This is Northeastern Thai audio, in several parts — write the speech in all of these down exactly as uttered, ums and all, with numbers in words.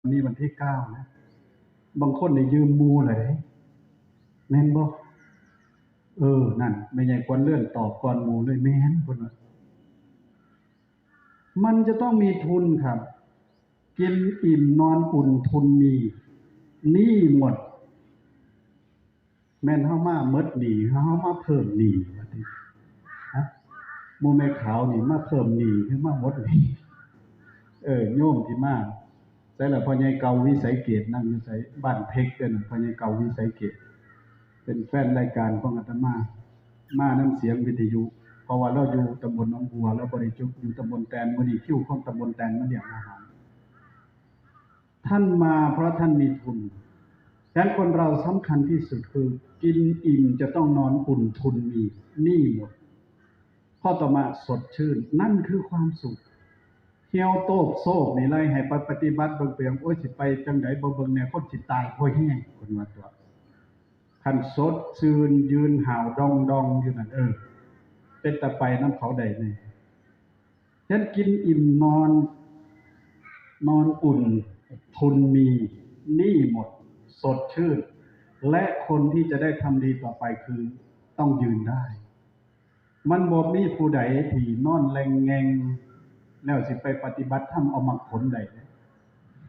วันนี้วันที่เก้านะ บางคนนี่ยืมหมู่เลย แม่นบ่ เออ นั่น แม่ใหญ่ขวัญเรือนตอบก่อนหมู่เลย แม่น เพิ่นว่า มันจะต้องมีทุนครับ กินอิ่มนอนอุ่นทุนมี หนี้หมด แม่นเฮามาหมดหนี้ เฮามาเพิ่มหนี้ ว่าติ ฮะ หมู่แม่ขาวนี่มาเพิ่มหนี้ หรือมาหมดหนี้ เออ โยมที่มา ใส่ละพ่อใหญ่เก่าวิไสเกต นั่งอยู่ไส บ้านเพชรเด้อนะ พ่อใหญ่เก่าวิไสเกต เป็นแฟนรายการของอาตมา มานำเสียงวิทยุ เพราะว่าเราอยู่ตำบลหนองบัว เราบ่ได้จุกอยู่ตำบลแตน มื้อนี้คิวของตำบลแตนมาเลี้ยงอาหาร ท่านมาเพราะท่านมีทุน ฉะนั้นคนเราสำคัญที่สุดคือ กินอิ่มจะต้องนอนอุ่น ทุนมี หนี้หมด ข้อต่อมาสดชื่น นั่นคือความสุข เหี่ยวโตบโซกนี่ไล่ให้ไปปฏิบัติเบิ่งเปียง โอ้ย สิไปจังใดบ่เบิ่งแน่ คนสิตายเพราะแห้ง เพิ่นว่าตัว คันสดชื่นยืนห่าวดองดองอยู่นั่น เออ เป็นตาไปนำเขาได้แน่ ฉะนั้นกินอิ่มนอน นอนอุ่น ทุนมี หนี้หมด สดชื่น และคนที่จะได้ทำดีต่อไปคือต้องยืนได้ มันบ่มีผู้ใดที่นอนแลงแงง แล้วสิไปปฏิบัติธรรมเอามรรคผลได้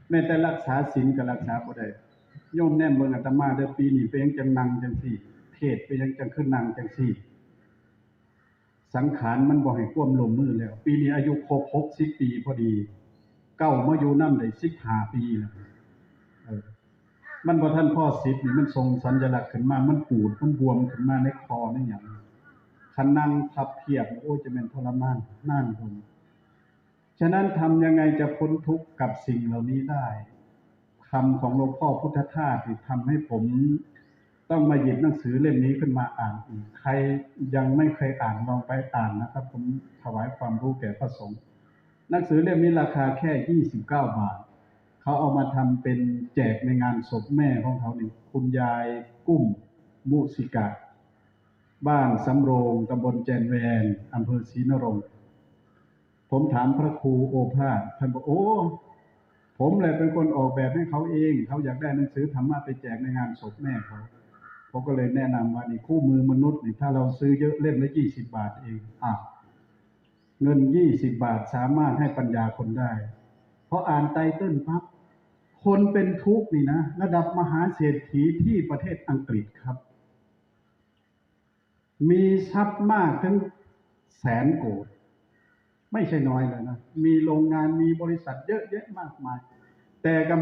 แม้แต่รักษาศีลก็รักษาบ่ได้ โยมแนมเบิ่งอาตมาเด้อ ปีนี้เป็นหยังจังนั่งจังซี่ เทศน์เป็นหยังจังคือนั่งจังซี่ สังขารมันบ่ให้ความร่วมมือแล้ว ปีนี้อายุครบหกสิบปีพอดี เก้ามาอยู่นำได้สิบห้าปีแล้ว เออ มันบ่ทันพอสิบนี่ มันส่งสัญลักษณ์ขึ้นมา มันปูด มันบวมขึ้นมาในคอในหยัง คันนั่งพับเพียบ โอ้ย จะแม่นทรมาน นานโพด ฉะนั้นทำยังไงจะพ้นทุกข์กับสิ่งเหล่านี้ได้ คำของหลวงพ่อพุทธทาสที่ทำให้ผมต้องมาหยิบหนังสือเล่มนี้ขึ้นมาอ่านอีก ใครยังไม่เคยอ่านลองไปอ่านนะครับ ผมถวายความรู้แก่พระสงฆ์ หนังสือเล่มนี้ราคาแค่ยี่สิบเก้าบาท เขาเอามาทำเป็นแจกในงานศพแม่ของเขานี่ คุณยายกุ้ม มุสิกะ บ้านสำโรง ตำบลแจนแวน อำเภอศรีนรงค์ ผมถามพระครูโอภาส ท่านบอก โอ้ ผมแหละเป็นคนออกแบบให้เขาเอง เขาอยากได้หนังสือธรรมะไปแจกในงานศพแม่เขา ผมก็เลยแนะนำว่า นี่ คู่มือมนุษย์นี่ ถ้าเราซื้อเยอะ เล่มละยี่สิบบาทเอง อ่ะ เงินยี่สิบบาทสามารถให้ปัญญาคนได้ พออ่านไตเติลปั๊บ คนเป็นทุกข์นี่นะ ระดับมหาเศรษฐีที่ประเทศอังกฤษครับ มีทรัพย์มากถึงแสนโกด ไม่ใช่น้อยเลยนะ มีโรงงาน มีบริษัทเยอะแยะมากมาย แต่กำ